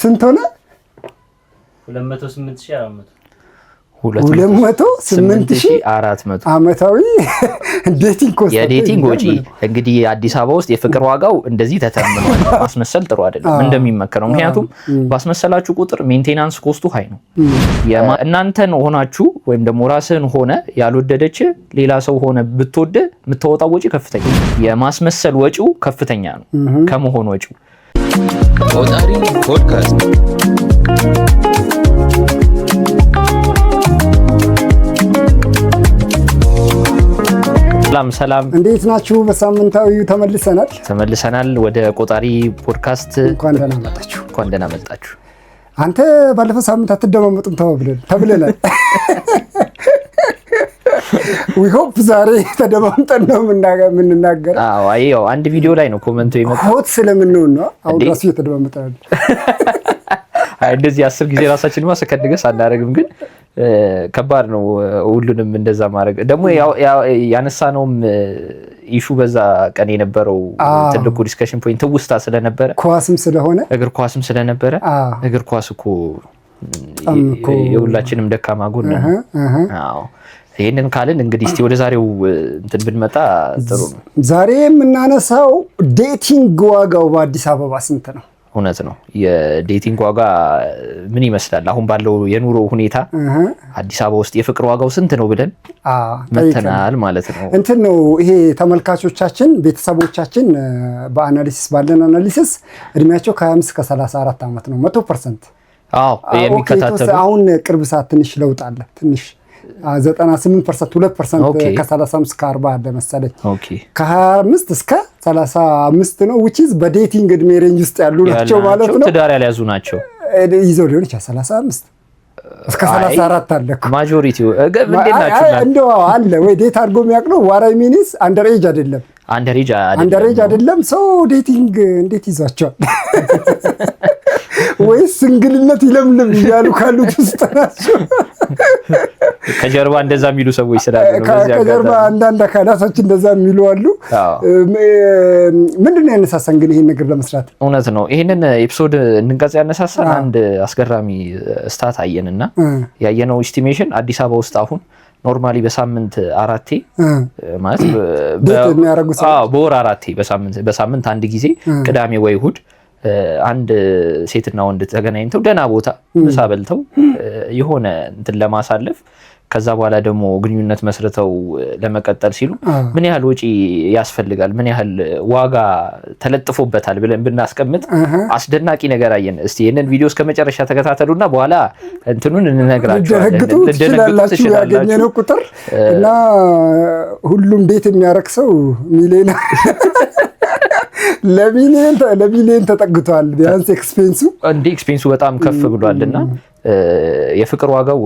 ስንት ሆነ? 208,400። 208,400 ዓመታዊ dating cost። የ dating ወጪ። እንግዲህ አዲስ አበባ ውስጥ የፍቅር ዋጋው እንደዚህ ተተምኗል። ማስመሰል ጥሩ አይደለም እንደሚመከረው። ምክንያቱም ባስመሰላችሁ ቁጥር maintenance cost ኡ high ነው። እናንተን ሆናችሁ ወይም ደግሞ ራስህን ሆነ ያልወደደች ሌላ ሰው ሆነ ብትወድ የምታወጣው ወጪ ከፍተኛ ነው። የማስመሰል ወጪው ከፍተኛ ነው ከመሆን ወጪው። ቆጣሪ ፖድካስት። ሰላም ሰላም፣ እንዴት ናችሁ? በሳምንታዊው ተመልሰናል። ተመልሰናል ወደ ቆጣሪ ፖድካስት። እንኳን ደህና መጣችሁ። እንኳን ደህና መጣችሁ። አንተ ባለፈው ሳምንት አትደማመጡም ተብለናል። We hope ዛሬ ተደማምጠን ነው የምንናገረው። አዎ፣ አይ ያው አንድ ቪዲዮ ላይ ነው comment ኡ የመጣው። Hot ስለምንሆን ነው። አሁን እንዴ? ራሱ እየተደማመጠን ነው። አይ እንደዚህ 10 ጊዜ ራሳችንማ second guess አናደርግም፣ ግን ከባድ ነው ሁሉንም እንደዛ ማድረግ። ደግሞ ያነሳነውም issue በዛ ቀን የነበረው ትልቁ discussion point ትውስታ ስለነበረ ኳስም ስለሆነ። እግር ኳስም ስለነበረ። እግር ኳስ እኮ በጣም እኮ የሁላችንም ደካማ ጎን ነው። አዎ፣ ይህንን ካልን እንግዲህ እስቲ ወደ ዛሬው እንትን ብንመጣ ጥሩ ነው። ዛሬ የምናነሳው dating ዋጋው በአዲስ አበባ ስንት ነው? እውነት ነው። የ dating ዋጋ ምን ይመስላል? አሁን ባለው የኑሮ ሁኔታ አዲስ አበባ ውስጥ የፍቅር ዋጋው ስንት ነው ብለን መተናል ማለት ነው። እንትን ነው ይሄ፣ ተመልካቾቻችን፣ ቤተሰቦቻችን በ analysis ባለን analysis እድሜያቸው ከ25 እስከ 34 ዓመት ነው 100%። አዎ፣ የሚከታተሉ። አሁን ቅርብ ሰዓት ትንሽ ለውጥ አለ። ትንሽ 98%፣ 2% ከ35 እስከ 40 አለ መሰለኝ። ከ25 እስከ 35 ነው፣ which is በ dating እድሜ range ውስጥ ያሉ ናቸው ማለት ነው። ትዳር ያልያዙ ናቸው። ይዘው ሊሆን ይችላል። 35 እስከ 34 አለ እኮ። Majority ው እንዴት ናችሁ? እንደው አለ ወይ date አድርጎ የሚያውቅ ነው። What I mean is underage አይደለም። Underage። Underage አይደለም። ሰው dating እንዴት ይዟቸዋል? ወይስ single ነት ይለምልም እያሉ ካሉት ውስጥ ናቸው? ከጀርባ እንደዛ የሚሉ ሰዎች ስላሉ ነው። በዚህ ከጀርባ አጋጣሚ አንዳንድ አካላቶች እንደዛ የሚሉ አሉ። ምንድን ነው ያነሳሳን ግን ይሄን ነገር ለመስራት? እውነት ነው። ይህንን episode እንድንቀርጽ ያነሳሳን አንድ አስገራሚ stat አየንና ያየነው estimation አዲስ አበባ ውስጥ አሁን normally በሳምንት አራቴ ማለት date የሚያደርጉ ሰዎች። አዎ፣ በወር አራቴ፣ በሳምንት አንድ ጊዜ ቅዳሜ ወይ እሑድ አንድ ሴትና ወንድ ተገናኝተው ደህና ቦታ ምሳ በልተው የሆነ እንትን ለማሳለፍ፣ ከዛ በኋላ ደግሞ ግንኙነት መስርተው ለመቀጠል ሲሉ ምን ያህል ወጪ ያስፈልጋል፣ ምን ያህል ዋጋ ተለጥፎበታል ብለን ብናስቀምጥ አስደናቂ ነገር አየን። እስቲ ይህንን ቪዲዮ እስከ መጨረሻ ተከታተሉና በኋላ እንትኑን እንነግራችኋለን። ልትደነግጡ ልትደነግጡ ትችላላችሁ። ያገኘነው ቁጥር እና ሁሉም date የሚያረግ ሰው ሚሊዮን ለሚሊዮን ተጠግቷል። ቢያንስ expense ኡ። እንዲ expense ኡ በጣም ከፍ ብሏል እና የፍቅር ዋጋው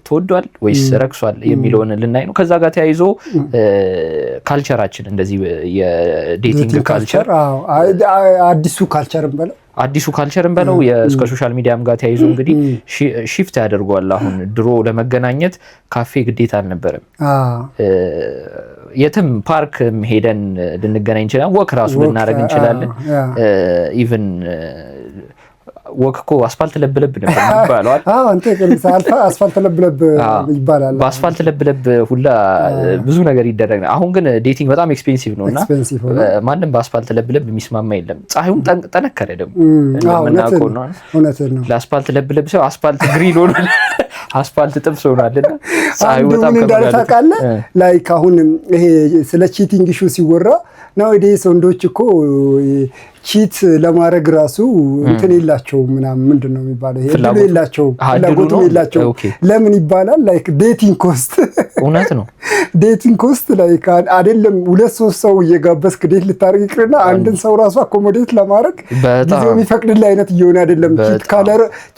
ተወዷል ወይስ ረክሷል የሚለውን ልናይ ነው። ከዛ ጋር ተያይዞ culture ኣችን እንደዚህ የ dating culture አዎ፣ አዲሱ culture ን በለው። አዲሱ culture ን በለው ከ social media ም ጋር ተያይዞ እንግዲህ shift ያደርጓል። አሁን ድሮ ለመገናኘት ካፌ ግዴታ አልነበረም። የትም ፓርክ ሄደን ልንገናኝ እንችላለን። Walk ራሱ ልናደርግ እንችላለን። Even walk እኮ አስፋልት ለብለብ ነበር የሚባለው አይደል? አዎ፣ አንተ ቅምሳ አስፋልት ለብለብ ይባላል። በአስፋልት ለብለብ ሁላ ብዙ ነገር ይደረግ ነው። አሁን ግን dating በጣም expensive ነው እና Expensive ሆነ። ማንም በአስፋልት ለብለብ የሚስማማ የለም። ፀሐዩም ጠነከረ ደግሞ እንደምናውቀው ነው። እውነትህን ነው። ለአስፋልት ለብለብ ሰው አስፋልት grill ሆኗል። አስፋልት ጥብስ ሆኗል እና ፀሐዩ አንዱ በጣም ምን እንዳለ ከመጋለጡ ታውቃለህ? Like አሁን ይሄ ስለ cheating issue ሲወራ nowadays ወንዶች እኮ cheat ለማድረግ ራሱ እንትን የላቸውም ምናምን፣ ምንድን ነው የሚባለው? ይሄ እድሉ ፍላጎቱ? የላቸውም፣ እድሉ ፍላጎቱም ነው? የላቸውም። ለምን ይባላል? Like dating cost። እውነት ነው። Dating cost like አይደለም ሁለት ሶስት ሰው እየጋበዝክ date ልታደርግ ይቅርና አንድን ሰው ራሱ accommodate ለማድረግ ጊዜው የሚፈቅድልህ አይነት እየሆነ አይደለም።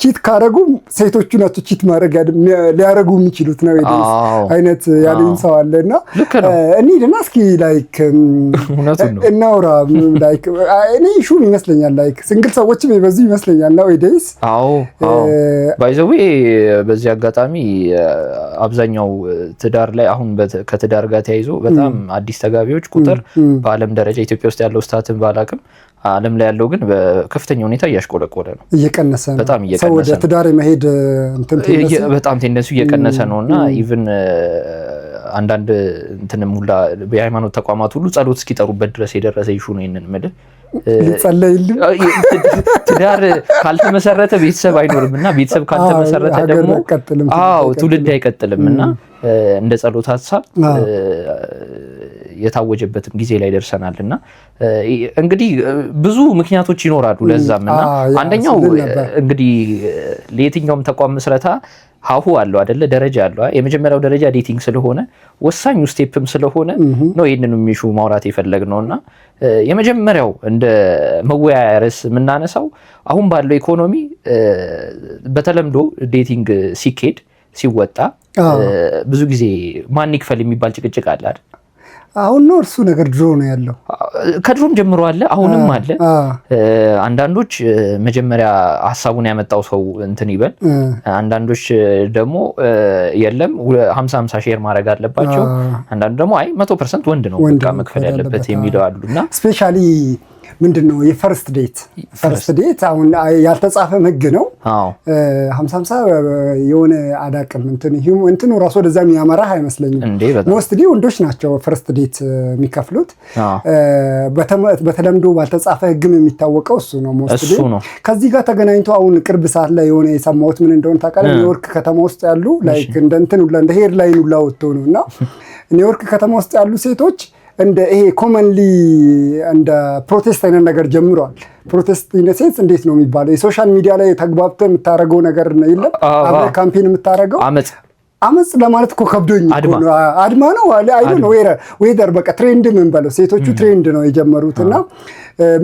Cheat ካረጉ ሴቶቹ ናቸው cheat ማድረግ ሊያረጉ የሚችሉት ነው አይነት ያለኝ ሰው አለ እና ልክ ነው። እንሂድና እስኪ like እውነቱን ነው። እናውራ። Like እኔ issue ም ይመስለኛል። Like single ሰዎችም የበዙ ይመስለኛል nowadays። አዎ፣ by the way በዚህ አጋጣሚ አብዛኛው ትዳር ላይ አሁን ከትዳር ጋር ተያይዞ በጣም አዲስ ተጋቢዎች ቁጥር በዓለም ደረጃ፣ ኢትዮጵያ ውስጥ ያለው stat ን ባላቅም ዓለም ላይ ያለው ግን በከፍተኛ ሁኔታ እያሽቆለቆለ ነው። እየቀነሰ ነው። በጣም እየቀነሰ ሰው ወደ ነው። ትዳር የመሄድ እንትን tendency በጣም tendency ው እየቀነሰ ነው እና even አንዳንድ እንትንም ሁላ የሃይማኖት ተቋማት ሁሉ ጸሎት እስኪጠሩበት ድረስ የደረሰ issue ነው። ይህንን የምልህ ሊጸለይልን ትዳር ካልተመሰረተ ቤተሰብ አይኖርም እና ቤተሰብ ካልተመሰረተ ሀገር ደግሞ አይቀጥልም፣ ትውልድ አዎ ትውልድ አይቀጥልም እና እንደ ጸሎት ሀሳብ የታወጀበትም ጊዜ ላይ ደርሰናል። እና እንግዲህ ብዙ ምክንያቶች ይኖራሉ ለዛም እና ያ አንደኛው ስልል ነበር። እንግዲህ ለየትኛውም ተቋም ምስረታ ሀሁ አለው አደለ? ደረጃ አለው። የመጀመሪያው ደረጃ dating ስለሆነ፣ ወሳኙ step ም ስለሆነ ነው ይህንን issue ማውራት የፈለግነው። እና የመጀመሪያው እንደ መወያያ ርዕስ የምናነሳው አሁን ባለው ኢኮኖሚ በተለምዶ dating ሲኬድ፣ ሲወጣ ብዙ ጊዜ ማን ይክፈል የሚባል ጭቅጭቅ አለ አይደል? አሁን ነው እርሱ ነገር፣ ድሮ ነው ያለው። ከድሮም ጀምሮ አለ፣ አሁንም አለ። አንዳንዶች መጀመሪያ ሀሳቡን ያመጣው ሰው እንትን ይበል፣ አንዳንዶች ደግሞ የለም 50-50 share ማድረግ አለባቸው። አንዳንዱ ደግሞ አይ 100% ወንድ ነው ወንድ በቃ ነው መክፈል መክፈል ያለበት ያለበት፣ የሚለው አሉ እና Especially ምንድን ነው የ first date፣ first date አሁን ያልተጻፈም ህግ ነው። 50-50 የሆነ አዳቅም እንትኑ ራሱ ወደዛ የሚያመራህ አይመስለኝም። እንዴ በጣም። Mostly ወንዶች ናቸው first date የሚከፍሉት። በተለምዶ ባልተጻፈ ህግም የሚታወቀው እሱ ነው። Mostly እሱ ነው። ከዚህ ጋር ተገናኝቶ አሁን ቅርብ ሰዓት ላይ የሆነ የሰማሁት ምን እንደሆነ ታውቃለህ? ኒውዮርክ ከተማ ውስጥ ያሉ like እንደ እንትን ሁላ፣ እንደ headline ሁላ ወጥቶ ነው። እና ኒውዮርክ ከተማ ውስጥ ያሉ ሴቶች እንደ ይሄ commonly እንደ protest አይነት ነገር ጀምረዋል። Protest in a sense እንዴት ነው የሚባለው? የ social media ላይ ተግባብተህ የምታደርገው ነገር የለም፣ አብረህ campaign የምታደርገው። አመፅ። አመፅ ለማለት እኮ ከብዶኝ እኮ አድማ። ነው። አድማ ነው፣ I don't know whether በቃ trend ምን በለው፣ ሴቶቹ trend ነው የጀመሩት። እና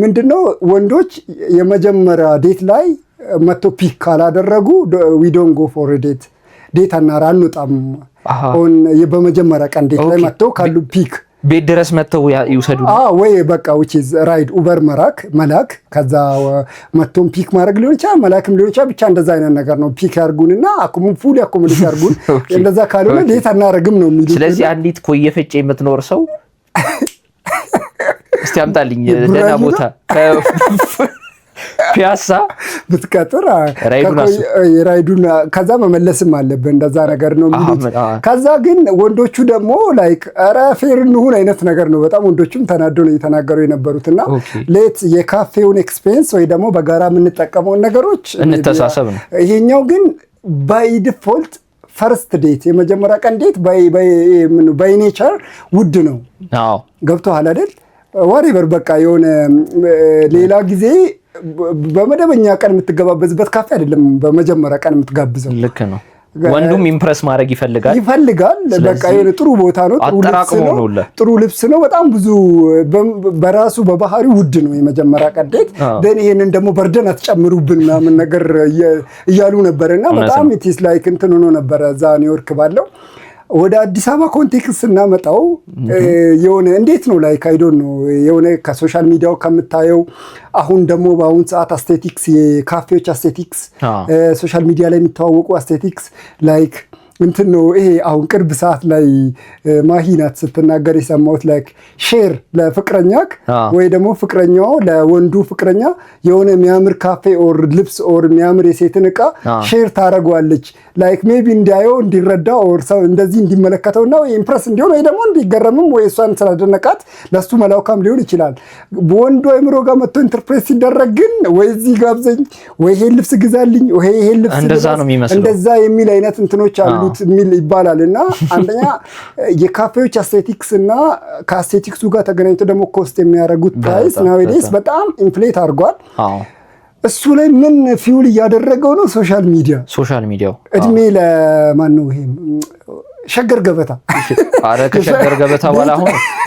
ምንድነው፣ ወንዶች የመጀመሪያ date ላይ መጥቶ pick ካላደረጉ we don't go for date፣ date አናራ አንወጣም። On በመጀመሪያ ቀን date ላይ መጥቶ ካሉ pick ቤት ድረስ መጥተው ይውሰዱ። ወይ በቃ which is ride Uber መላክ፣ ከዛ መጥቶም pick ማድረግ ሊሆን ይችላል፣ መላክም ሊሆን ይችላል። ብቻ እንደዛ አይነት ነገር ነው። Pick ያርጉንና fully accommodate ያርጉን። እንደዛ ካልሆነ date አናረግም ነው የሚሉት። ስለዚህ አንዲት ኮየ ፈጬ የምትኖር ሰው እስቲ አምጣልኝ ደህና ቦታ ፒያሳ ብትቀጥር ride ኡን አስብ። የ ride ኡን ከዛ መመለስም አለብህ። እንደዛ ነገር ነው የሚሉት። ከዛ ግን ወንዶቹ ደግሞ like ኧረ fair እንሁን አይነት ነገር ነው። በጣም ወንዶቹም ተናዶ ነው እየተናገሩ የነበሩት። እና let የካፌውን expense ወይ ደግሞ በጋራ የምንጠቀመውን ነገሮች እንተሳሰብ ነው። ይሄኛው ግን by default first date፣ የመጀመሪያ ቀን date by nature ውድ ነው። ገብቶሃል አይደል? Whatever በቃ የሆነ ሌላ ጊዜ በመደበኛ ቀን የምትገባበዝበት ካፌ አይደለም በመጀመሪያ ቀን የምትጋብዘው። ልክ ነው። ወንዱም impress ማድረግ ይፈልጋል። ይፈልጋል። በቃ የሆነ ጥሩ ቦታ ነው፣ ጥሩ ልብስ አጠራቅሞ ነው፣ ነው ሁላ። ጥሩ ልብስ ነው። በጣም ብዙ በራሱ በባህሪው ውድ ነው የመጀመሪያ ቀን date። Then ይሄንን ደግሞ burden አትጨምሩብን ምናምን ነገር እያሉ ነበር። እና በጣም it's like እንትን ሆኖ ነበረ እዛ ኒውዮርክ ባለው። ወደ አዲስ አበባ context ስናመጣው የሆነ እንዴት ነው like I don't know፣ የሆነ ከ social media ው ከምታየው፣ አሁን ደግሞ በአሁን ሰዓት aesthetics፣ የካፌዎች aesthetics፣ social media ላይ የሚተዋወቁ aesthetics like እንትን ነው። ይሄ አሁን ቅርብ ሰዓት ላይ ማሂ ናት ስትናገር የሰማሁት፣ like share ለፍቅረኛክ ወይ ደግሞ ፍቅረኛው ለወንዱ ፍቅረኛ የሆነ የሚያምር ካፌ or ልብስ or የሚያምር የሴትን እቃ share ታደርገዋለች። Like maybe እንዲያየው፣ እንዲረዳ or ሰው እንደዚህ እንዲመለከተውና ወይ impress እንዲሆን ወይ ደግሞ እንዲገረምም ወይ እሷን ስላደነቃት ለእሱ መላውካም ሊሆን ይችላል። በወንዱ አይምሮ ጋር መጥቶ interpret ሲደረግ ግን ወይ እዚህ ጋብዘኝ፣ ወይ ይሄን ልብስ ግዛልኝ፣ ወይ ይሄን ልብስ እንደዛ ልበስ፣ ነው የሚመስለው። እንደዛ የሚል አይነት እንትኖች አሉት የሚል ይባላል። እና አንደኛ የካፌዎች aesthetics እና ከ aesthetics ኡ ጋር ተገናኝቶ ደግሞ cost የሚያደርጉት price nowadays በጣም inflate አድርጓል። እሱ ላይ ምን fuel እያደረገው ነው? Social media። Social media ው። እድሜ ለማን ነው ይሄ? ሸገር ገበታ። አረ ከሸገር ገበታ በኋላ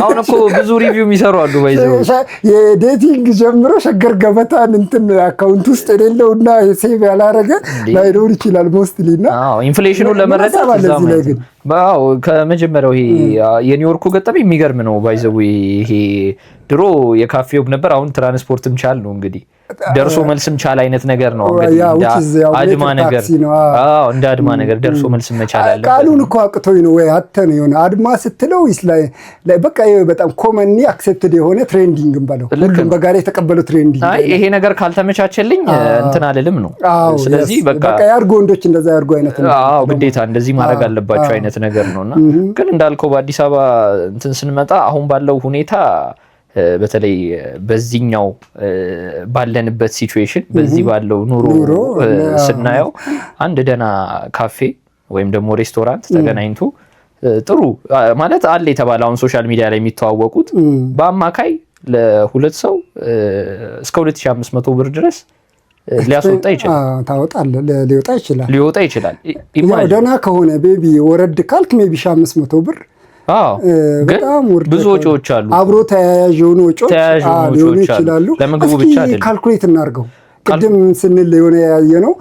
አሁን እኮ ብዙ review የሚሰሩ አሉ። By the way የ dating ጀምሮ ሸገር ገበታን እንትን account ውስጥ የሌለውና save ያላረገ ላይኖር ይችላል mostly። እና Inflation ኑን ለመረዳት እዚህ ላይ ግን ከመጀመሪያው ይሄ የኒውዮርኩ ገጠመኝ የሚገርም ነው። By the way ይሄ ድሮ የካፌው ነበር፣ አሁን ትራንስፖርትም ቻል ነው እንግዲህ፣ ደርሶ መልስም ቻል አይነት ነገር ነው። እንግዲህ አድማ ነገር፣ አዎ እንደ አድማ ነገር ደርሶ መልስም መቻል አለ። ቃሉን እኮ አቅቶኝ ነው ወይ አተ ነው የሆነ አድማ ስትለው በቃ በጣም commonly accepted የሆነ trending በለው፣ ሁሉም በጋራ የተቀበለው trending። አይ ይሄ ነገር ካልተመቻቸልኝ እንትን አልልም ነው። ስለዚህ በቃ ያርጎ ወንዶች እንደዛ ያርጎ አይነት ነው። አዎ ግዴታ እንደዚህ ማድረግ አለባቸው አይነት ነገር ነውና፣ ግን እንዳልከው በአዲስ አበባ እንትን ስንመጣ አሁን ባለው ሁኔታ፣ በተለይ በዚህኛው ባለንበት situation፣ በዚህ ባለው ኑሮ ስናየው አንድ ደህና ካፌ ወይም ደግሞ ሬስቶራንት ተገናኝቶ ጥሩ ማለት አለ የተባለ አሁን social media ላይ የሚተዋወቁት በአማካይ ለሁለት ሰው እስከ 2500 ብር ድረስ ሊያስወጣ ይችላል። ታወጣለህ፣ ሊወጣ ይችላል። ሊወጣ ይችላል። ደህና ከሆነ maybe ወረድ ካልክ maybe 1500 ብር። በጣም ብዙ ወጪዎች አሉ። አብሮ ተያያዥ የሆኑ ወጪዎች ሊሆኑ ይችላሉ። ለምግቡ ብቻ አይደለም። Calculate እናድርገው። ቅድም ስንል የሆነ ያየ ነው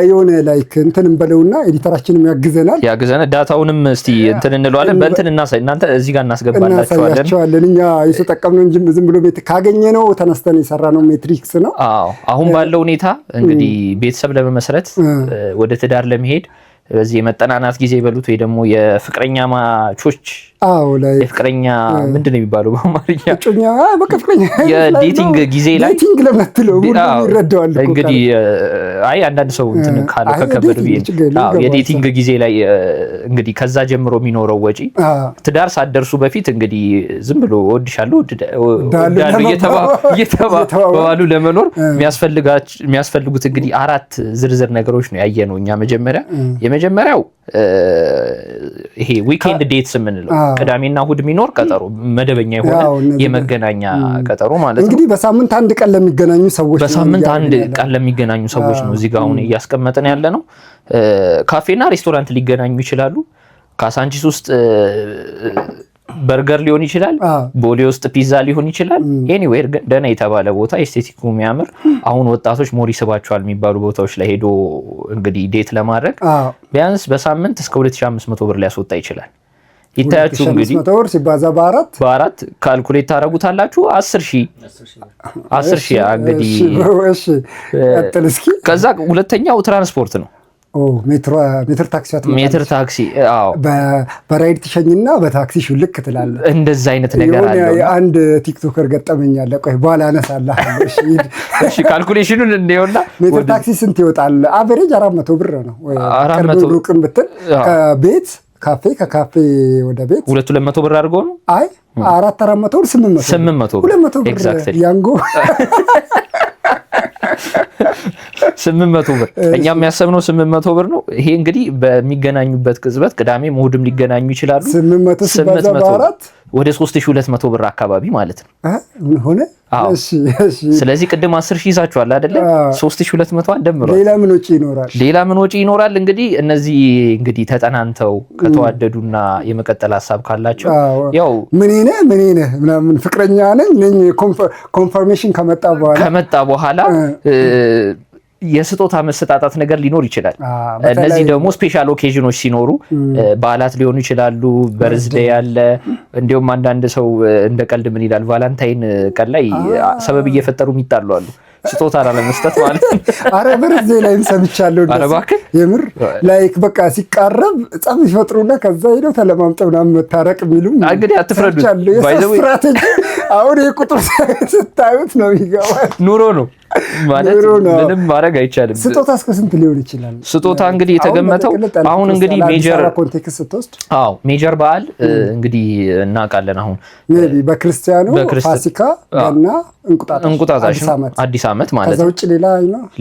የሆነ like እንትን እንበለውና editor ኣችንም ያግዘናል። ያግዘናል። Data ውንም እስቲ እንትን እንለዋለን። በእንትን እናሳይ፣ እናንተ እዚህ ጋር እናስገባላችኋለን። እናሳያቸዋለን። እኛ የተጠቀምነው እንጂ ዝም ብሎ ካገኘነው ተነስተን የሰራነው metrics ነው። አዎ አሁን ባለው ሁኔታ እንግዲህ ቤተሰብ ለመመስረት፣ ወደ ትዳር ለመሄድ፣ በዚህ የመጠናናት ጊዜ በሉት ወይ ደግሞ የፍቅረኛ ማቾች፣ የፍቅረኛ ምንድን ነው የሚባለው በአማርኛ? እጮኛ፣ በቃ ፍቅረኛ። የ dating ጊዜ ላይ። Dating ለምትለው ሁሉም ይረዳዋል። እንግዲህ አይ አንዳንድ ሰው እንትን ካለ ከከበዱ፣ የ dating ጊዜ ላይ እንግዲህ ከዛ ጀምሮ የሚኖረው ወጪ፣ ትዳር ሳትደርሱ በፊት እንግዲህ ዝም ብሎ እወድሻለሁ እወዳለሁ እየተባባሉ ለመኖር የሚያስፈልጉት እንግዲህ አራት ዝርዝር ነገሮች ነው ያየነው እኛ መጀመሪያ። የመጀመሪያው ይሄ weekend dates የምንለው ቅዳሜና እሑድ የሚኖር ቀጠሮ፣ መደበኛ የሆነ የመገናኛ ቀጠሮ ማለት ነው። እንግዲህ በሳምንት አንድ ቀን ለሚገናኙ ሰዎች። በሳምንት አንድ ቀን ለሚገናኙ ሰዎች ነው እዚህ ጋር አሁን እያስቀመጥን ያለ ነው። ካፌና ሬስቶራንት ሊገናኙ ይችላሉ። ካሳንቺስ ውስጥ በርገር ሊሆን ይችላል። ቦሌ ውስጥ ፒዛ ሊሆን ይችላል። Anywhere ግን ደህና የተባለ ቦታ፣ aesthetic ኩ የሚያምር፣ አሁን ወጣቶች more ይስባቸዋል የሚባሉ ቦታዎች ላይ ሄዶ እንግዲህ date ለማድረግ ቢያንስ በሳምንት እስከ 2500 ብር ሊያስወጣ ይችላል። ይታያችሁ እንግዲህ። ብር ሲባዛ በአራት። በአራት calculate ታደርጉታላችሁ። 10,000፣ 10,000 እንግዲህ። ቀጥል እስኪ። ከዛ ሁለተኛው ትራንስፖርት ነው። ሜትር ታክሲ። ሜትር ታክሲ፣ አዎ። በራይድ ትሸኝና በታክሲ ሹልክ ትላለህ። እንደዛ አይነት ነገር አለው። አንድ TikToker ገጠመኝ አለ። ቆይ በኋላ አነሳልሃለሁ። እሺ calculation ኑን እንየውና። ሜትር ታክሲ ስንት ይወጣል? Average 400 ብር ነው። ቅርብ ሩቅም ብትል ከቤት ካፌ፣ ከካፌ ወደ ቤት። ሁለት 200 ብር አድርገው ነው። አይ አራት 400 ብር፣ 800። 800 ብር። 200 ብር ያንጎ። 800 ብር፣ እኛም ያሰብነው 800 ብር ነው። ይሄ እንግዲህ በሚገናኙበት ቅጽበት ቅዳሜ እሑድም ሊገናኙ ይችላሉ። 800 ሲባዛ በአራት። ወደ 3200 ብር አካባቢ ማለት ነው። ሆነ። ስለዚህ ቅድም 10,000 ይዛችኋል አይደለ? 3200 ደምሯል። ሌላ ምን ወጪ ይኖራል? ሌላ ምን ወጪ ይኖራል? እንግዲህ እነዚህ እንግዲህ ተጠናንተው ከተዋደዱና የመቀጠል ሀሳብ ካላቸው ያው ምን ነህ ምን ነህ ምናምን ፍቅረኛ ነኝ ነኝ confirmation ከመጣ በኋላ። ከመጣ በኋላ የስጦታ መሰጣጣት ነገር ሊኖር ይችላል። እነዚህ ደግሞ special occasion ኖች ሲኖሩ በዓላት ሊሆኑ ይችላሉ። Birthday አለ። እንዲሁም አንዳንድ ሰው እንደ ቀልድ ምን ይላል፣ Valentine ቀን ላይ ሰበብ እየፈጠሩ የሚጣሉ አሉ። ስጦታ ላለመስጠት ማለት ነው። አረ birthday ላይም ሰምቻለሁ። ኧረ እባክህ። የምር like በቃ ሲቃረብ ጸብ ይፈጥሩና ከዛ ሄደው ተለማምጠው ምናምን መታረቅ የሚሉም እንግዲህ አትፍረዱት። የሰው ስትራቴጂ አሁን የቁጥር ስታዩት ነው ይገባል። ኑሮ ነው ማለት ምንም ማድረግ አይቻልም። ስጦታ እስከ ስንት ሊሆን ይችላል? ስጦታ እንግዲህ የተገመተው አሁን እንግዲህ major Context ስትወስድ። አዎ major በዓል እንግዲህ እናውቃለን። አሁን Maybe በክርስቲያኑ ፋሲካ፣ ገና፣ እንቁጣጣሽ፣ እንቁጣጣሽ፣ አዲስ ዓመት ማለት ከዛ ውጭ ሌላ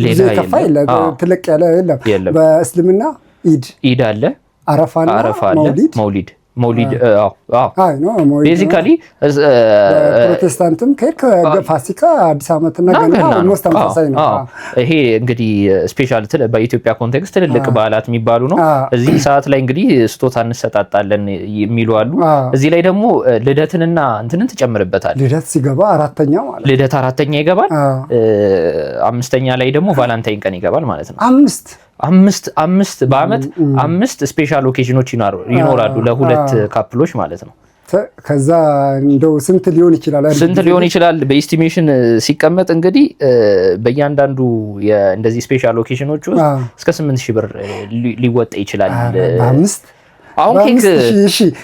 ሌላ የከፋ የለም፣ ትልቅ ያለ የለም። በእስልምና ኢድ። ኢድ አለ፣ አረፋና አረፋ አለ፣ መውሊድ። መውሊድ፣ አዎ። Basically ፕሮቴስታንትም ከሄድክ ፋሲካ፣ አዲስ ዓመትና ገና almost ተመሳሳይ ነው። ይሄ እንግዲህ special በኢትዮጵያ context ትልልቅ በዓላት የሚባሉ ነው። እዚህ ሰዓት ላይ እንግዲህ ስጦታ እንሰጣጣለን የሚሉ አሉ። እዚህ ላይ ደግሞ ልደትንና እንትንን ትጨምርበታል። ልደት ሲገባ አራተኛ ማለት ልደት አራተኛ ይገባል። አምስተኛ ላይ ደግሞ Valentine ቀን ይገባል ማለት ነው። አምስት አምስት አምስት በአመት አምስት special occasion ኖች ይኖራሉ ለሁለት couple ኦች ማለት ነው። ከዛ እንደው ስንት ሊሆን ይችላል? ስንት ሊሆን ይችላል? በ estimation ሲቀመጥ እንግዲህ በእያንዳንዱ እንደዚህ special occasion ኖች ውስጥ እስከ 8,000 ብር ሊወጣ ይችላል። በአምስት አሁን ኬክ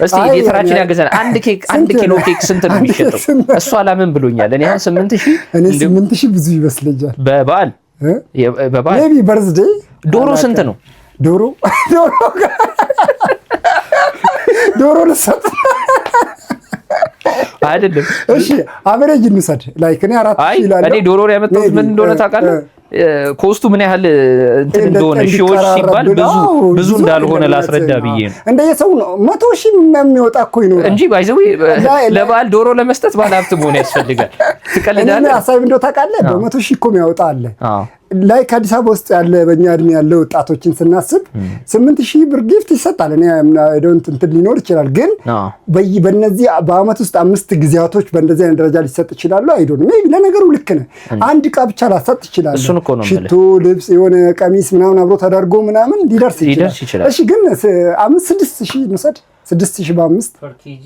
እስቲ editor ኣችን ያገዘን አንድ ኬክ 1 ኪሎ ኬክ ስንት ነው የሚሸጠው? እሱ አላምን ብሎኛል። እኔ አሁን 8,000 እኔ 8,000 ብዙ ይመስለኛል። በበዓል Maybe birthday። ዶሮ ስንት ነው? ዶሮ ልሰጥ አይደለም። እሺ average እንውሰድ። Like እኔ 4,000 ይላል። እኔ ዶሮ ያመጣሁት ምን እንደሆነ ታውቃለህ? Cost ኡ ምን ያህል እንትን እንደሆነ ሺዎች ሲባል ብዙ ብዙ እንዳልሆነ ላስረዳ ብዬ ነው። እንደየሰው ነው። 100,000 የሚወጣ እኮ ይኖራል እንጂ by the way ለበዓል ዶሮ ለመስጠት ባለሀብት መሆን ያስፈልጋል። ትቀልዳለህ። ሀሳብ እንደው ታውቃለህ፣ በ100,000 እኮ የሚያወጣ አለ። Like አዲስ አበባ ውስጥ ያለ በእኛ እድሜ ያለ ወጣቶችን ስናስብ 8,000 ብር gift ይሰጣል። እኔ don't እንትን ሊኖር ይችላል፣ ግን በእነዚህ በአመት ውስጥ አምስት ጊዜያቶች በእንደዚህ አይነት ደረጃ ሊሰጥ ይችላሉ። I don't maybe ለነገሩ ልክ ነህ። አንድ እቃ ብቻ ላሰጥ ይችላል። እሱን እኮ ነው ሽቶ፣ ልብስ፣ የሆነ ቀሚስ ምናምን አብሮ ተደርጎ ምናምን ሊደርስ ይችላል። እሺ ግን 5 6,000 እንውሰድ። 6,000 በአምስት Per kg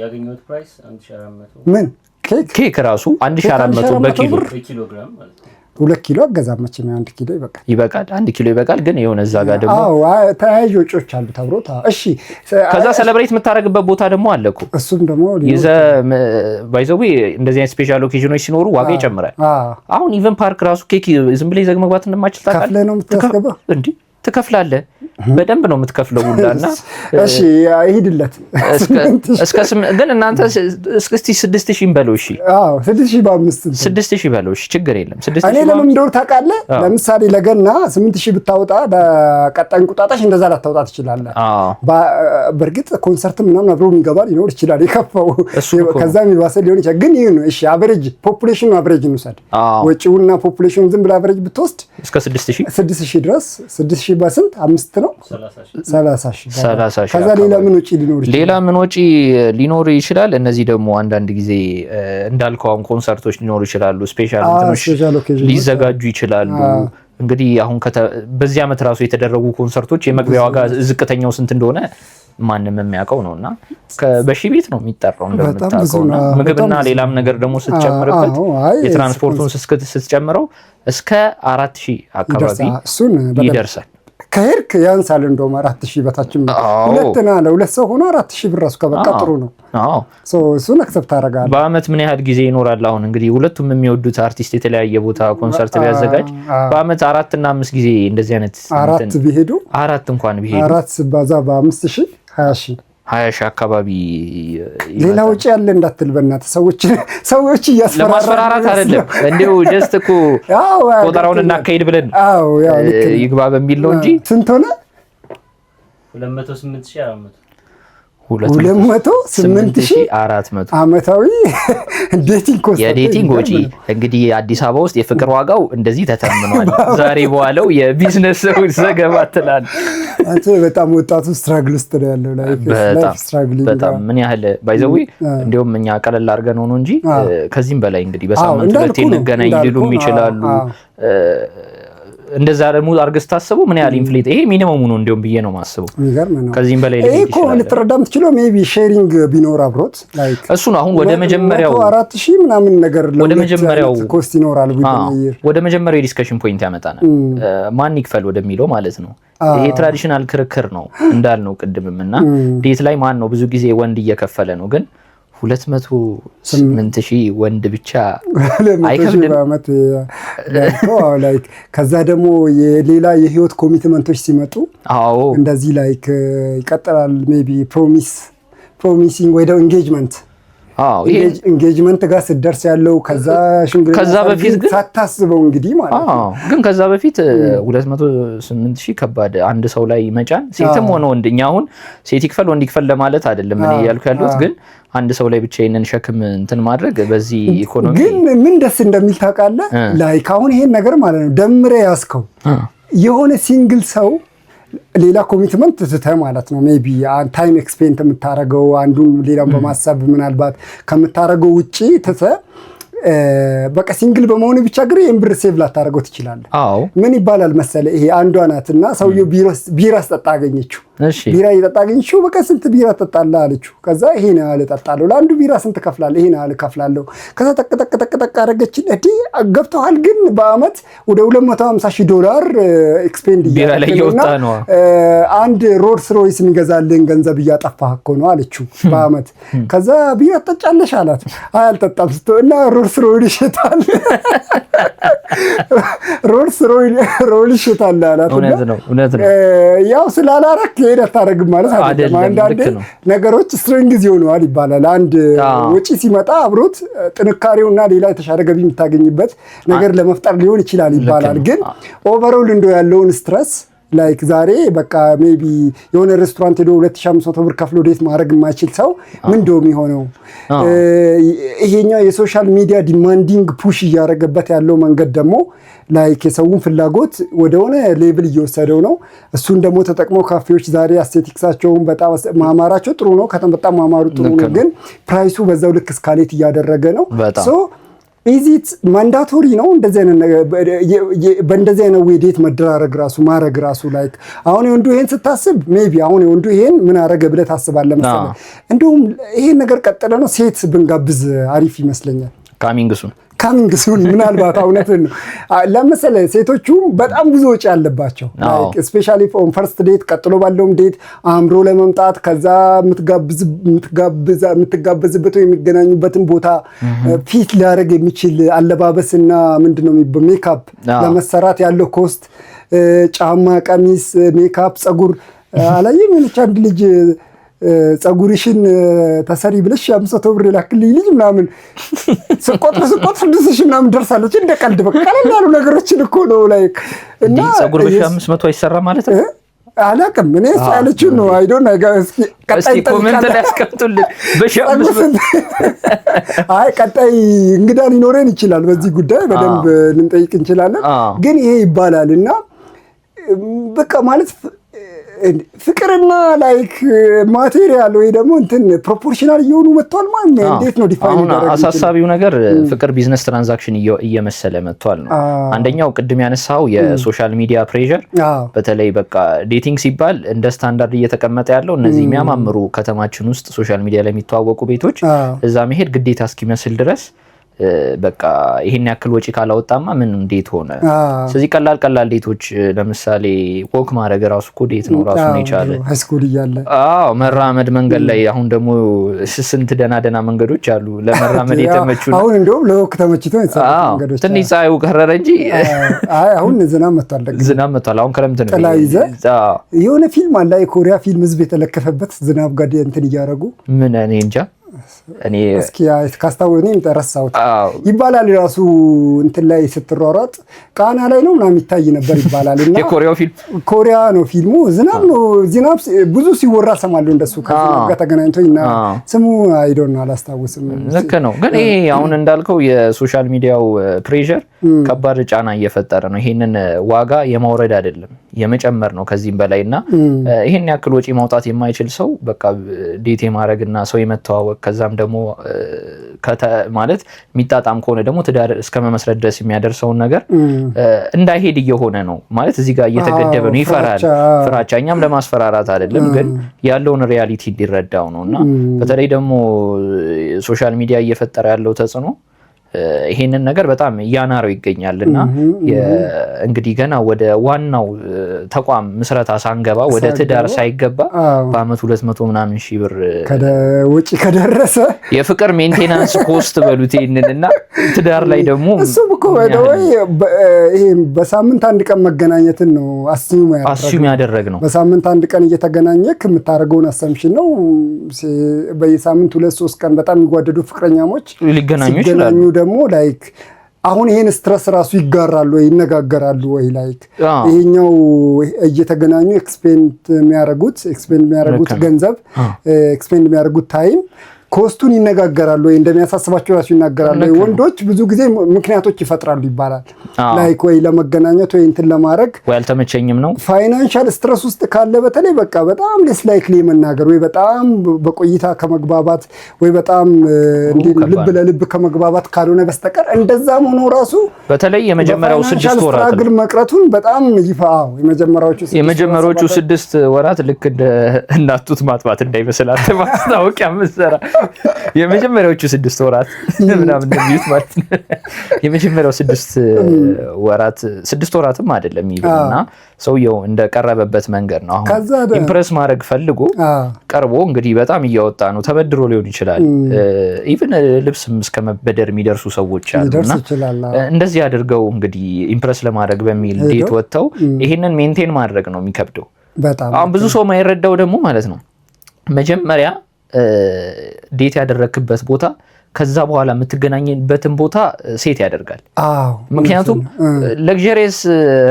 ያገኘሁት price 1400። ምን ኬክ? ኬክ ራሱ 1400 በኪሎ። በኪሎ ግራም ማለት ነው። 2 ኪሎ አገዛም መቼም፣ 1 ኪሎ ይበቃል። ይበቃል። 1 ኪሎ ይበቃል። ግን የሆነ እዛ ጋር ደግሞ አዎ ተያያዥ ወጪዎች አሉ ተብሎ እሺ። ከዛ celebrate የምታደርግበት ቦታ ደግሞ አለ እኮ። እሱም ደግሞ ይዘህ by the way እንደዚህ አይነት special occasion ኖች ሲኖሩ ዋጋ ይጨምራል። አሁን even ፓርክ ራሱ ኬክ ዝም ብለህ ይዘህ መግባት እንደማችል ታውቃለህ። ከፍለህ ነው የምታስገባው? እንዲህ ትከፍላለህ። በደንብ ነው የምትከፍለው ሁላ እና እሺ ይሂድለት። ግን እናንተ እስቲ 6,000 በለው እሺ። አዎ 6,000 በአምስት። 6,000 በለው እሺ፣ ችግር የለም። እኔ ለምን እንደሆነ ታውቃለህ? ለምሳሌ ለገና 8,000 ብታወጣ ለቀጣይ እንቁጣጣሽ እንደዛ ላታወጣ ትችላለህ። በእርግጥ ኮንሰርት ምናምን አብሮ የሚገባ ሊኖር ይችላል፣ የከፋው ከዛ የሚባሰ ሊሆን ይችላል። ግን ይህ ነው እሺ፣ average population ኑ average እንውሰድ። ወጪውና population ኑ ዝም ብለህ average ብትወስድ እስከ 6,000። 6,000 ድረስ። 6,000 በስንት አምስት ነው? 30,000። ከዛ ሌላ ምን ወጪ ሊኖር ይችላል? ሌላ ምን ወጪ ሊኖር ይችላል? እነዚህ ደግሞ አንዳንድ ጊዜ እንዳልከው አሁን ኮንሰርቶች ሊኖሩ ይችላሉ። Special እንትኖች ሊዘጋጁ ይችላሉ። እንግዲህ አሁን በዚህ ዓመት ራሱ የተደረጉ ኮንሰርቶች የመግቢያ ዋጋ ዝቅተኛው ስንት እንደሆነ ማንም የሚያውቀው ነው እና በሺ ቤት ነው የሚጠራው እንደምታውቀው። እና ምግብና ሌላም ነገር ደግሞ ስትጨምርበት የትራንስፖርቱን ስትጨምረው እስከ 4,000 አካባቢ ይደርሳል። ከሄድክ ያንሳል። እንደውም 4,000 በታችም ሁለት ና ለሁለት ሰው ሆኖ 4,000 ብር ራሱ ከበቃ ጥሩ ነው። እሱን accept ታደርጋለህ። በአመት ምን ያህል ጊዜ ይኖራል? አሁን እንግዲህ ሁለቱም የሚወዱት አርቲስት የተለያየ ቦታ ኮንሰርት ቢያዘጋጅ በአመት አራት እና አምስት ጊዜ እንደዚህ አይነት አራት ቢሄዱ አራት እንኳን ቢሄዱ አራት ሲባዛ በ5,000 20,000። 20,000 አካባቢ። ሌላ ወጪ ያለ እንዳትል በእናትህ፣ ሰዎች እያስፈራራ ለማስፈራራት አይደለም፣ እንዲሁ just እኮ ቆጠራውን እናካሂድ ብለን ይግባ በሚል ነው እንጂ። ስንት ሆነ? 208,400። 208,400 አመታዊ dating cost። የ dating ወጪ እንግዲህ አዲስ አበባ ውስጥ የፍቅር ዋጋው እንደዚህ ተተምኗል። ዛሬ በኋላው የቢዝነስ ሰው ዘገባ ትላል። አንተ በጣም ወጣቱ struggle ውስጥ ነው ያለው። Life struggling። በጣም ምን ያህል by the way እንዲሁም እኛ ቀለል አድርገን ሆኖ እንጂ ከዚህም በላይ እንግዲህ በሳምንት ሁለቴ እንገናኝ ሊሉም ይችላሉ። እንደዛ ደግሞ አድርገህ ስታስበው ምን ያህል inflate ይሄ minimum ኡ ነው እንዲሁም ብዬ ነው የማስበው። የሚገርም ነው። ከዚህም በላይ ይሄ እኮ ልትረዳ የምትችለው maybe sharing ቢኖር አብሮት like እሱ ነው አሁን ወደ መጀመሪያው 4,000 ምናምን ነገር ወደ መጀመሪያው cost ይኖራል። ወደ መጀመሪያው የ discussion point ያመጣናል። ማን ይክፈል ወደሚለው ማለት ነው። ይሄ traditional ክርክር ነው እንዳልነው ቅድምም እና date ላይ ማን ነው ብዙ ጊዜ ወንድ እየከፈለ ነው፣ ግን 208,000 ወንድ ብቻ አይከብድም? Like ከዛ ደግሞ የሌላ የህይወት commitment ኦች ሲመጡ እንደዚህ like ይቀጥላል። Maybe promising ወይ engagement አዎ፣ ይሄ Engagement ጋር ስትደርስ ያለው፣ ከዛ ሽምግልና ከዛ በፊት ግን ሳታስበው እንግዲህ ማለት ነው። አዎ፣ ግን ከዛ በፊት 208 ሺህ ከባድ አንድ ሰው ላይ መጫን፣ ሴትም ሆነ ወንድ። እኛ አሁን ሴት ይክፈል ወንድ ይክፈል ለማለት አይደለም እኔ እያልኩ ያለሁት፣ ግን አንድ ሰው ላይ ብቻ ይሄንን ሸክም እንትን ማድረግ በዚህ ኢኮኖሚ ግን ምን ደስ እንደሚል ታውቃለህ? Like አሁን ይሄን ነገር ማለት ነው ደምሬ ያስከው የሆነ single ሰው ሌላ commitment ትተህ ማለት ነው፣ maybe time expend የምታደርገው አንዱን ሌላውን በማሰብ ምናልባት ከምታደርገው ውጪ ትተህ በቃ single በመሆኑ ብቻ ግን ይህን ብር save ላታደርገው ትችላለህ። ምን ይባላል መሰለ፣ ይሄ አንዷ ናት እና ሰውየው ቢራ ስጠጣ አገኘችው። ቢራ እየጠጣ አገኘችው። በቃ ስንት ቢራ ትጠጣለህ አለችው። ከዛ ይሄን ያህል እጠጣለሁ። ለአንዱ ቢራ ስንት ከፍላለህ? ይሄን ያህል እከፍላለሁ። ከዛ ጠቅ ጠቅ ጠቅ ጠቅ አደረገችን። እንዲህ ገብተዋል። ግን በአመት ወደ 250 ሺህ ዶላር expend ቢራ ላይ እየወጣ ነው። አንድ Rolls Royce የሚገዛልን ገንዘብ እያጠፋህ እኮ ነው አለችው በአመት። ከዛ ቢራ ትጠጫለሽ አላት። አይ አልጠጣም ስትለው እና Rolls Royce ይሸጣል፣ Rolls Royce ይሸጣል አላት። እውነት ነው፣ እውነት ነው። ያው ስላላረክ ይሄን አታረግም ማለት አይደለም። አንዳንዴ ነገሮች strength ይሆነዋል ይባላል። አንድ ወጪ ሲመጣ አብሮት ጥንካሬውና ሌላ የተሻለ ገቢ የምታገኝበት ነገር ለመፍጠር ሊሆን ይችላል ይባላል። ግን overall እንደው ያለውን stress like ዛሬ በቃ maybe የሆነ ሬስቶራንት ሄዶ 2500 ብር ከፍሎ date ማድረግ የማይችል ሰው ምን እንደው የሚሆነው? ይሄኛው የ social media demanding push እያደረገበት ያለው መንገድ ደግሞ like የሰውን ፍላጎት ወደሆነ level እየወሰደው ነው። እሱን ደግሞ ተጠቅመው ካፌዎች ዛሬ aesthetics ኣቸውን በጣም ማማራቸው ጥሩ ነው። በጣም ማማሩ ጥሩ ነው፣ ግን price ኡ በዛው ልክ escalate እያደረገ ነው። So is it mandatory ነው እንደዚህ አይነት ነገር፣ በእንደዚህ አይነት way date መደራረግ ራሱ ማድረግ ራሱ? Like አሁን የወንዱ ይሄን ስታስብ maybe አሁን የወንዱ ይሄን ምን አረገ ብለህ ታስባለህ መሰለህ። እንደውም ይሄን ነገር ቀጥለ ነው ሴት ብንጋብዝ አሪፍ ይመስለኛል። Coming soon. Coming soon። ምናልባት እውነትን ነው ለምሳሌ ሴቶቹ በጣም ብዙ ወጪ አለባቸው። Especially first date፣ ቀጥሎ ባለውም date አምሮ ለመምጣት፣ ከዛ የምትጋበዝበት ወይ የሚገናኙበትን ቦታ fit ሊያደርግ የሚችል አለባበስና ምንድነው ሜካፕ ለመሰራት ያለው cost፣ ጫማ፣ ቀሚስ፣ ሜካፕ፣ ፀጉር አላየም? የሆነች አንድ ልጅ ፀጉርሽን ተሰሪ ብለሽ 500 ብር የላክልኝ ልጅ ምናምን ስቆጥር ስቆጥር 6,000 ምናምን ደርሳለች። እንደ ቀልድ በቃ ቀለል ያሉ ነገሮችን እኮ ነው like እና ፀጉር በ1500 አይሰራ ማለት ነው። አላውቅም፣ እኔ እሷ ያለችውን ነው። I don't እስኪ ቀጣይ comment ላይ ያስቀምጡልን። በ1500። አይ ቀጣይ እንግዳ ሊኖረን ይችላል። በዚህ ጉዳይ በደንብ ልንጠይቅ እንችላለን። ግን ይሄ ይባላል እና በቃ ማለት ፍቅርና like material ወይ ደግሞ እንትን proportional እየሆኑ መጥቷል ማለት ነው። እንዴት ነው define አሁን አሳሳቢው ነገር ፍቅር business transaction እየመሰለ መጥቷል ነው። አንደኛው ቅድም ያነሳው የ social media pressure፣ በተለይ በቃ dating ሲባል እንደ ስታንዳርድ እየተቀመጠ ያለው እነዚህ የሚያማምሩ ከተማችን ውስጥ social media ላይ የሚተዋወቁ ቤቶች እዛ መሄድ ግዴታ እስኪመስል ድረስ በቃ ይሄን ያክል ወጪ ካላወጣማ ምን እንዴት ሆነ? ስለዚህ ቀላል ቀላል date ኦች፣ ለምሳሌ walk ማድረግ ራሱ እኮ date ነው ራሱን የቻለ። High school እያለ። አዎ፣ መራመድ መንገድ ላይ። አሁን ደግሞ ስንት ደህና ደህና መንገዶች አሉ ለመራመድ የተመቹ። አሁን እንደውም ለ walk ተመችቶ መንገዶች ትንሽ ፀሐዩ ከረረ እንጂ። አይ አሁን ዝናብ መጥቷል። ዝናብ መጥቷል። አሁን ክረምት ነው። ጥላ ይዘህ የሆነ ፊልም አለ፣ የኮሪያ ፊልም፣ ህዝብ የተለከፈበት ዝናብ ጋር እንትን እያደረጉ። ምን እኔ እንጃ እኔ። እስኪ ካስታወ እኔም ረሳሁት። ይባላል ራሱ እንትን ላይ ስትሯሯጥ ቃና ላይ ነው ምናምን ይታይ ነበር ይባላል። እና የኮሪያው ፊልም ኮሪያ ነው ፊልሙ። ዝናብ ነው፣ ዝናብ ብዙ ሲወራ ሰማለሁ እንደሱ ከዝናብ ጋር ተገናኝቶ እና ስሙ I don't know አላስታውስም። ልክ ነው። ግን ይሄ አሁን እንዳልከው የ social media ው pressure ከባድ ጫና እየፈጠረ ነው። ይሄንን ዋጋ የማውረድ አይደለም የመጨመር ነው ከዚህም በላይ። እና ይሄን ያክል ወጪ ማውጣት የማይችል ሰው በቃ date የማድረግ እና ሰው የመተዋወቅ ከዛም ደግሞ ማለት የሚጣጣም ከሆነ ደግሞ ትዳር እስከ መመስረት ድረስ የሚያደርሰውን ነገር እንዳይሄድ እየሆነ ነው ማለት እዚህ ጋር እየተገደበ ነው። ይፈራል፣ ፍራቻ። እኛም ለማስፈራራት አይደለም፣ ግን ያለውን reality እንዲረዳው ነው። እና በተለይ ደግሞ social media እየፈጠረ ያለው ተጽዕኖ ይሄንን ነገር በጣም እያናረው ይገኛል። እና እንግዲህ ገና ወደ ዋናው ተቋም ምስረታ ሳንገባ፣ ወደ ትዳር ሳይገባ በአመት 200 ምናምን ሺህ ብር ውጪ ከደረሰ የፍቅር maintenance cost በሉት ይሄንን። እና ትዳር ላይ ደግሞ እሱም እኮ ወይ ይሄ በሳምንት አንድ ቀን መገናኘትን ነው assume assume ያደረግ ነው። በሳምንት አንድ ቀን እየተገናኘክ የምታደርገውን assumption ነው። በየሳምንት 2-3 ቀን በጣም የሚጓደዱ ፍቅረኛሞች ሊገናኙ ይችላሉ። ደግሞ like አሁን ይሄን stress ራሱ ይጋራሉ ወይ፣ ይነጋገራሉ ወይ? Like ይሄኛው እየተገናኙ expend የሚያደርጉት ገንዘብ፣ expend የሚያደርጉት time cost ኡን ይነጋገራሉ ወይ? እንደሚያሳስባቸው ራሱ ይናገራሉ ወይ? ወንዶች ብዙ ጊዜ ምክንያቶች ይፈጥራሉ ይባላል። Like ወይ ለመገናኘት ወይ እንትን ለማድረግ ወይ አልተመቸኝም ነው። Financial stress ውስጥ ካለ በተለይ በቃ በጣም less likely የመናገር፣ ወይ በጣም በቆይታ ከመግባባት፣ ወይ በጣም ልብ ለልብ ከመግባባት ካልሆነ በስተቀር፣ እንደዛም ሆኖ ራሱ በተለይ የመጀመሪያው 6 ወራት struggle መቅረቱን በጣም ይፋ የመጀመሪያዎቹ የመጀመሪያዎቹ 6 ወራት ልክ እንደ እናት ጡት ማጥባት እንዳይመስላት ማስታወቂያ ምሰራ፣ የመጀመሪያዎቹ 6 ወራት ምናምን እንደሚሉት ማለት ነው። የመጀመሪያው 6 ወራት፣ 6 ወራትም አይደለም even፣ እና ሰውየው እንደቀረበበት መንገድ ነው። አሁን impress ማድረግ ፈልጎ ቀርቦ እንግዲህ በጣም እያወጣ ነው። ተበድሮ ሊሆን ይችላል። Even ልብስም እስከ መበደር የሚደርሱ ሰዎች አሉ። እና እንደዚህ አድርገው እንግዲህ impress ለማድረግ በሚል date ወጥተው ይሄንን maintain ማድረግ ነው የሚከብደው። አሁን ብዙ ሰው የማይረዳው ደግሞ ማለት ነው፣ መጀመሪያ date ያደረክበት ቦታ ከዛ በኋላ የምትገናኝበትን ቦታ set ያደርጋል። ምክንያቱም luxurious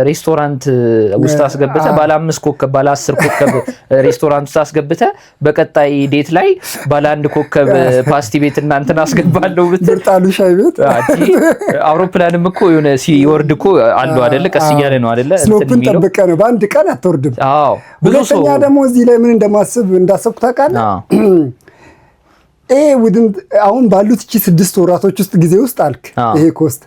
ሬስቶራንት ውስጥ አስገብተ፣ ባለ 5 ኮከብ፣ ባለ 10 ኮከብ ሬስቶራንት ውስጥ አስገብተ፣ በቀጣይ date ላይ ባለ 1 ኮከብ ፓስቲ ቤት እናንተን አስገባለሁ ብትል ብርጣሉ ሻይ ቤት። አውሮፕላንም እኮ የሆነ ሲወርድ እኮ አለው አደለ? ቀስ እያለ ነው አደለ? Slope ን ጠብቀ ነው፣ በአንድ ቀን አትወርድም። አዎ፣ ብዙ ሰው ሁለተኛ ደግሞ እዚህ ላይ ምን እንደማስብ እንዳሰብኩ ታውቃለህ? ይሄ within አሁን ባሉት እቺ 6 ወራቶች ውስጥ ጊዜ ውስጥ አልክ ይሄ cost።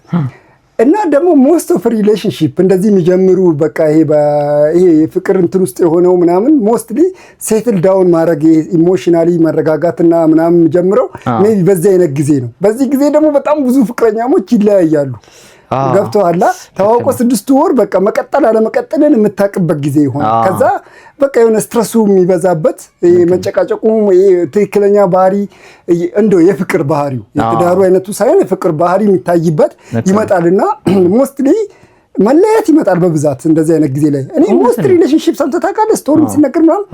እና ደግሞ most of relationship እንደዚህ የሚጀምሩ በቃ ይሄ የፍቅር እንትን ውስጥ የሆነው ምናምን mostly settle down ማድረግ፣ emotionally መረጋጋትና ምናምን የሚጀምረው maybe በዚህ አይነት ጊዜ ነው። በዚህ ጊዜ ደግሞ በጣም ብዙ ፍቅረኛሞች ይለያያሉ። ገብቶሃል? ተዋውቆ 6 ወር በቃ መቀጠል አለመቀጠልን የምታውቅበት ጊዜ ይሆናል። ከዛ በቃ የሆነ stress ኡ የሚበዛበት፣ መጨቃጨቁ፣ ትክክለኛ ባህሪ፣ እንደው የፍቅር ባህሪው፣ የትዳሩ አይነቱ ሳይሆን የፍቅር ባህሪ የሚታይበት ይመጣልና mostly መለያየት ይመጣል በብዛት እንደዚህ አይነት ጊዜ ላይ። እኔ most relationship ሰምተህ ታውቃለህ? Story ሲነገር ምናምን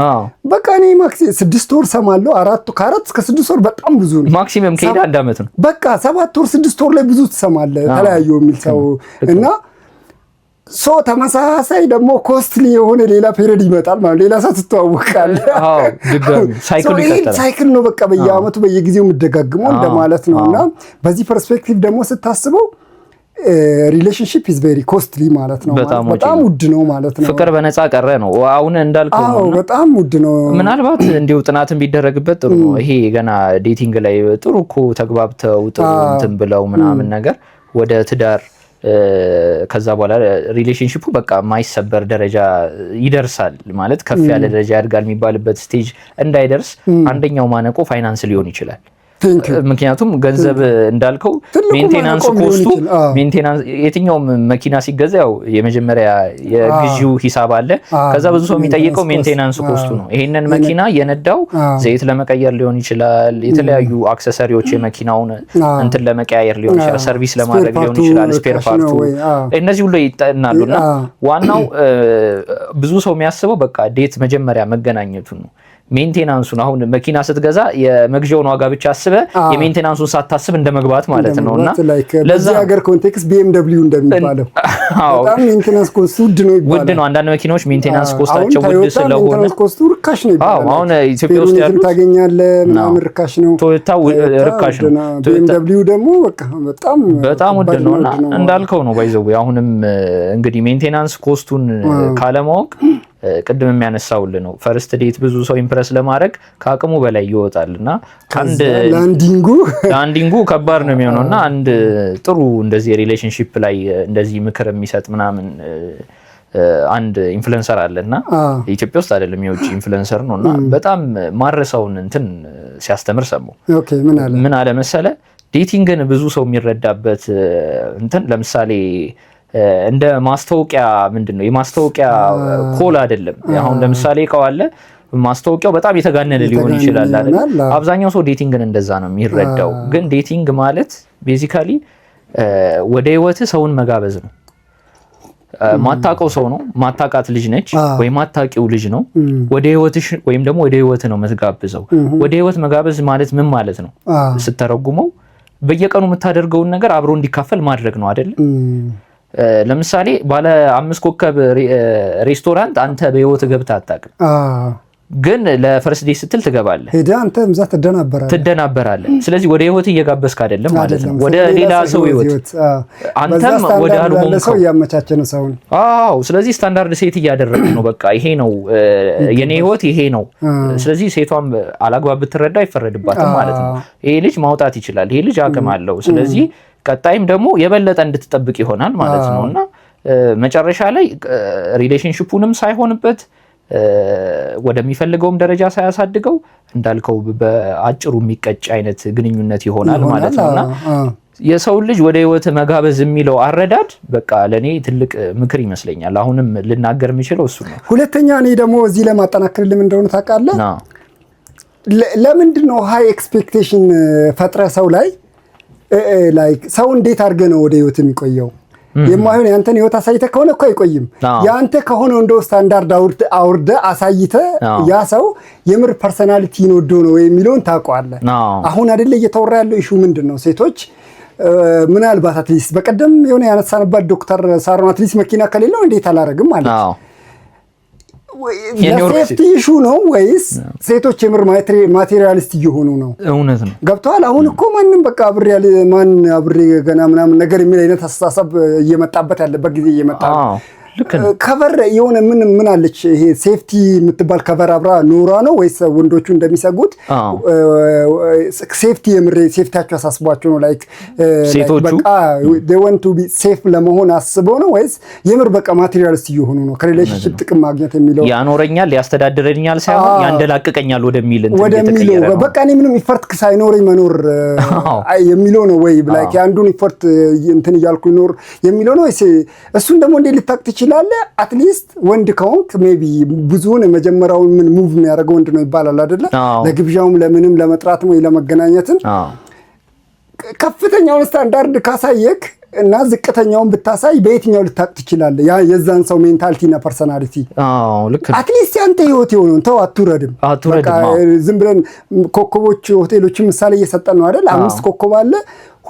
በቃ እኔ maxi 6 ወር ሰማለሁ። አራቱ ከ4 እስከ 6 ወር በጣም ብዙ ነው። Maximum ከሄደ አንድ ዓመት ነው። በቃ 7 ወር፣ 6 ወር ላይ ብዙ ትሰማለህ ተለያዩ የሚል ሰው። እና so ተመሳሳይ ደግሞ costly የሆነ ሌላ period ይመጣል ማለት ሌላ ሰው ትተዋወቃለህ። Cycle ኡ ይቀጥላል። Cycle ነው በቃ፣ በየአመቱ በየጊዜው የምደጋግመው እንደማለት ነው። እና በዚህ perspective ደግሞ ስታስበው relationship is very costly ማለት ነው። በጣም ውድ ነው ማለት ነው። ፍቅር በነፃ ቀረ ነው አሁን እንዳልከው ነው። በጣም ውድ ነው። ምናልባት እንዲሁ ጥናትን ቢደረግበት ጥሩ ነው። ይሄ ገና dating ላይ ጥሩ እኮ ተግባብተው፣ ጥሩ እንትን ብለው ምናምን ነገር ወደ ትዳር፣ ከዛ በኋላ relationship ኡ በቃ የማይሰበር ደረጃ ይደርሳል ማለት ከፍ ያለ ደረጃ ያድጋል የሚባልበት stage እንዳይደርስ አንደኛው ማነቆ ፋይናንስ ሊሆን ይችላል። ምክንያቱም ገንዘብ እንዳልከው maintenance cost ኡ፣ maintenance የትኛውም መኪና ሲገዛ ያው የመጀመሪያ የግዢው ሂሳብ አለ። ከዛ ብዙ ሰው የሚጠይቀው maintenance cost ኡ ነው። ይሄንን መኪና የነዳው ዘይት ለመቀየር ሊሆን ይችላል፣ የተለያዩ accessory ዎች የመኪናውን እንትን ለመቀያየር ሊሆን ይችላል፣ service ለማድረግ ሊሆን ይችላል፣ spare part ኡ፣ እነዚህ ሁሉ ይጠናሉ። እና ዋናው ብዙ ሰው የሚያስበው በቃ date መጀመሪያ መገናኘቱን ነው፣ maintenance ኡን። አሁን መኪና ስትገዛ የመግዣውን ዋጋ ብቻ አስበህ የ maintenance ኡን ሳታስብ እንደ መግባት ማለት ነው። እና ለዛ ሀገር context BMW እንደሚባለው በጣም maintenance cost ኡ ውድ ነው ይባላል። ውድ ነው። አንዳንድ መኪናዎች maintenance cost ኣቸው ውድ ስለሆነ maintenance cost ኡ ርካሽ ነው ይባላል። አሁን ኢትዮጵያ ውስጥ ያሉት ታገኛለህ ምናምን ርካሽ ነው። ቶዮታ ርካሽ ነው። BMW ደግሞ በቃ በጣም በጣም ውድ ነው። እና እንዳልከው ነው by the way፣ አሁንም እንግዲህ maintenance cost ኡን ካለማወቅ ቅድም የሚያነሳውልህ ነው። First date ብዙ ሰው impress ለማድረግ ከአቅሙ በላይ ይወጣል እና አንድ landing ኡ Landing ኡ ከባድ ነው የሚሆነው። እና አንድ ጥሩ እንደዚህ relationship ላይ እንደዚህ ምክር የሚሰጥ ምናምን አንድ influencer አለ እና ኢትዮጵያ ውስጥ አይደለም፣ የውጭ influencer ነው፣ እና በጣም ማረሳውን እንትን ሲያስተምር ሰማሁ። ምን አለ? ምን አለ መሰለ? Dating ን ብዙ ሰው የሚረዳበት እንትን ለምሳሌ እንደ ማስታወቂያ፣ ምንድን ነው፣ የማስታወቂያ call አይደለም። አሁን ለምሳሌ እቃው አለ፣ ማስታወቂያው በጣም የተጋነነ ሊሆን ይችላል አይደል? አብዛኛው ሰው dating ን እንደዛ ነው የሚረዳው። ግን dating ማለት basically ወደ ህይወት ሰውን መጋበዝ ነው። ማታውቀው ሰው ነው፣ ማታውቃት ልጅ ነች ወይ ማታውቂው ልጅ ነው። ወደ ህይወትሽ ወይም ደግሞ ወደ ህይወት ነው የምትጋብዘው። ወደ ህይወት መጋበዝ ማለት ምን ማለት ነው ስተረጉመው፣ በየቀኑ የምታደርገውን ነገር አብሮ እንዲካፈል ማድረግ ነው አይደለ? ለምሳሌ ባለ 5 ኮከብ ሬስቶራንት አንተ በህይወት ገብተህ አታውቅም፣ ግን ለ first date ስትል ትገባለህ። ሄደህ አንተ እዛ ትደናበራለህ። ትደናበራለህ። ስለዚህ ወደ ህይወት እየጋበዝክ አይደለም ማለት ነው፣ ወደ ሌላ ሰው ህይወት፣ አንተም ወደ አልሆንከው ሰው እያመቻቸ ነው ሰውን። አዎ። ስለዚህ standard set እያደረገ ነው። በቃ ይሄ ነው የኔ ህይወት፣ ይሄ ነው። ስለዚህ ሴቷም አላግባብ ብትረዳ አይፈረድባትም ማለት ነው። ይሄ ልጅ ማውጣት ይችላል፣ ይሄ ልጅ አቅም አለው። ስለዚህ ቀጣይም ደግሞ የበለጠ እንድትጠብቅ ይሆናል ማለት ነው። እና መጨረሻ ላይ relationship ኡንም ሳይሆንበት፣ ወደሚፈልገውም ደረጃ ሳያሳድገው፣ እንዳልከው በአጭሩ የሚቀጭ አይነት ግንኙነት ይሆናል ማለት ነው። እና የሰውን ልጅ ወደ ህይወት መጋበዝ የሚለው አረዳድ በቃ ለእኔ ትልቅ ምክር ይመስለኛል። አሁንም ልናገር የምችለው እሱ ነው። ሁለተኛ እኔ ደግሞ እዚህ ለማጠናከርልም እንደሆነ ታውቃለህ፣ ለምንድን ነው high expectation ፈጥረህ ሰው ላይ፣ like ሰው እንዴት አድርገህ ነው ወደ ህይወት የሚቆየው? የማይሆን ያንተን ህይወት አሳይተህ ከሆነ እኮ አይቆይም። ያንተ ከሆነ እንደው ስታንዳርድ አውርደህ አሳይተህ ያ ሰው የምር personality ን ወዶ ነው የሚለውን ታውቀዋለህ። አሁን አይደለ እየተወራ ያለው issue ምንድን ነው? ሴቶች ምናልባት at least በቀደም የሆነ ያነሳንባት ዶክተር ሳሮን at least መኪና ከሌለው እንዴት አላረግም ማለት ለ safety issue ነው ወይስ ሴቶች የምር materialist እየሆኑ ነው? እውነት ነው። ገብተዋል። አሁን እኮ ማንም በቃ አብሬ ማን አብሬ ገና ምናምን ነገር የሚል አይነት አስተሳሰብ እየመጣበት ያለበት ጊዜ እየመጣ ነው። Cover የሆነ ምን ምን አለች፣ ይሄ safety የምትባል cover አብራ ኖራ ነው ወይስ ወንዶቹ እንደሚሰጉት safety የምር safety ያቸው አሳስቧቸው ነው? Like በቃ they want to be safe ለመሆን አስበው ነው ወይስ የምር በቃ materialist እየሆኑ ነው? ከ relationship ጥቅም ማግኘት የሚለው ያኖረኛል፣ ያስተዳድረኛል ሳይሆን ያንደላቅቀኛል ወደሚል እንትን ወደሚለው፣ በቃ እኔ ምንም effort ሳይኖረኝ መኖር የሚለው ነው ወይ፣ like የአንዱን effort እንትን እያልኩ ይኖር የሚለው ነው ወይስ? እሱን ደግሞ እንዴት ልታውቅ ትችላለህ? At least ወንድ ከሆንክ maybe ብዙውን የመጀመሪያውን ምን move የሚያደርገው ወንድ ነው ይባላል አይደለ? ለግብዣውም ለምንም ለመጥራትም ወይ ለመገናኘትም ከፍተኛውን ስታንዳርድ ካሳየክ እና ዝቅተኛውን ብታሳይ በየትኛው ልታውቅ ትችላለህ? ያ የዛን ሰው mentality እና personality። At least ያንተ ህይወት የሆነውን ተው፣ አትውረድም። ዝም ብለን ኮከቦች ሆቴሎችን ምሳሌ እየሰጠን ነው አይደል? 5 ኮከብ አለ፣